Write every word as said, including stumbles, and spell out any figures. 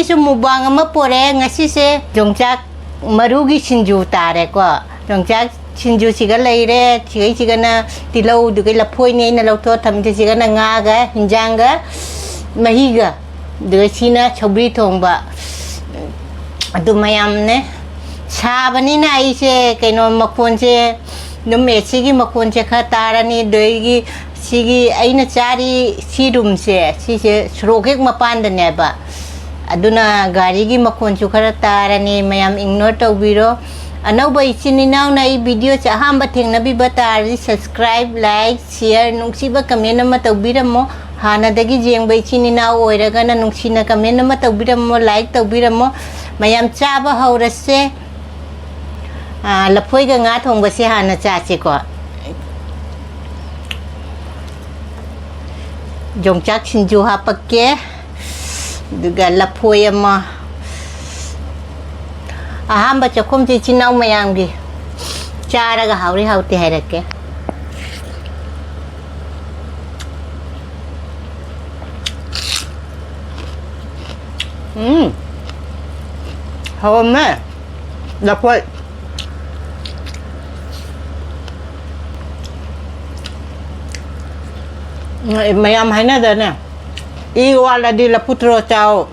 ꯑꯩꯁꯨ ꯃꯨꯛꯕꯥꯡ ꯑꯃ ꯄꯣꯔꯛꯑꯦ꯫ ꯉꯁꯤꯁꯦ ꯌꯣꯡꯆꯥꯛ ꯃꯔꯨꯒꯤ ꯁꯤꯡꯖꯨ ꯇꯥꯔꯦꯀꯣ꯫ ꯌꯣꯡꯆꯥꯛ ꯁꯤꯡꯖꯨꯁꯤꯒ ꯂꯩꯔꯦ, ꯁꯤꯒꯩꯁꯤꯒꯅ ꯇꯤꯜꯍꯧꯗꯨꯒꯩ ꯂꯐꯣꯏꯅꯦ ꯑꯩꯅ ꯂꯧꯊꯣꯛꯑ ꯊꯝꯃꯤꯁꯦ, ꯁꯤꯒꯅ ꯉꯥꯒ ꯍꯤꯟꯖꯥꯡꯒ ꯃꯍꯤꯒ, ꯑꯗꯨꯒ ꯁꯤꯅ ꯁꯧꯒ꯭ꯔꯤ ꯊꯣꯡꯕ꯫ ꯑꯗꯨ ꯃꯌꯥꯝꯅꯦ꯫ ꯁꯥꯕꯅꯤꯅ ꯑꯩꯁꯦ ꯀꯩꯅꯣ ꯃꯈꯣꯟꯁꯦ ꯑꯗꯨꯝ ꯑꯦ ꯁꯤꯒꯤ ꯃꯈꯣꯟꯁꯦ ꯈꯔ ꯇꯥꯔꯅꯤ꯫ ꯑꯗꯒꯤ ꯁꯤꯒꯤ ꯑꯩꯅ ꯆꯥꯔꯤ ꯁꯤ ꯔꯨꯝꯁꯦ, ꯁꯤꯁꯦ ꯁꯣꯔꯣꯛ ꯍꯦꯛ ꯃꯄꯥꯟꯗꯅꯦꯕ꯫ ꯑꯗꯨꯅ ꯒꯥꯔꯤꯒꯤ ꯃꯈꯣꯟꯁꯨ ꯈꯔ ꯇꯥꯔꯅꯤ, ꯃꯌꯥꯝ ꯏꯒꯅꯣꯔ ꯇꯧꯕꯤꯔꯣ꯫ ꯑꯅꯧꯕ ꯏꯆꯤꯟ ꯏꯅꯥꯎꯅ ꯑꯩ ꯚꯤꯗꯤꯑꯣꯁꯦ ꯑꯍꯥꯟꯕ ꯊꯦꯡꯅꯕꯤꯕ ꯇꯥꯔꯗꯤ subscribe, like, share, ꯅꯨꯡꯁꯤꯕ comment ꯑꯃ ꯇꯧꯕꯤꯔꯝꯃꯣ꯫ ꯍꯥꯟꯅꯗꯒꯤ ꯌꯦꯡꯕ ꯏꯆꯤꯟ ꯏꯅꯥꯎ ꯑꯣꯏꯔꯒꯅ ꯅꯨꯡꯁꯤꯅ comment ꯑꯃ ꯇꯧꯕꯤꯔꯝꯃꯣ, like ꯇꯧꯕꯤꯔꯝꯃꯣ꯫ ꯃꯌꯥꯝ ꯆꯥꯕ ꯍꯧꯔꯁꯦ꯫ ꯑꯥ, ꯂꯐꯣꯏꯒ ꯉꯥ ꯊꯣꯡꯕꯁꯦ ꯍꯥꯟꯅ ꯆꯥꯁꯤꯀꯣ꯫ ꯌꯣꯡꯆꯥꯛ ꯁꯤꯡꯖꯨ ꯍꯥꯄꯛꯀꯦ꯫ ꯑꯗꯨꯒ ꯂꯐꯣꯏ ꯑꯃ꯫ ꯑꯍꯥꯟꯕ ꯆꯥꯛꯈꯨꯝꯁꯦ ꯏꯆꯤꯟ ꯏꯅꯥꯎ ꯃꯌꯥꯝꯒꯤ꯫ ꯆꯥꯔꯒ ꯍꯥꯎꯔꯤ ꯍꯥꯎꯇꯦ ꯍꯥꯏꯔꯛꯀꯦ꯫ ꯎꯝ꯫ ꯍꯥꯎꯔꯝꯃꯦ꯫ ꯂꯐꯣꯏ꯫ ꯃꯌꯥꯝ ꯍꯥꯏꯅꯗꯅꯦ, "ꯏ ꯋꯥꯠꯂꯗꯤ ꯂꯐꯨ ꯊꯔꯣ ꯆꯥꯎ"꯫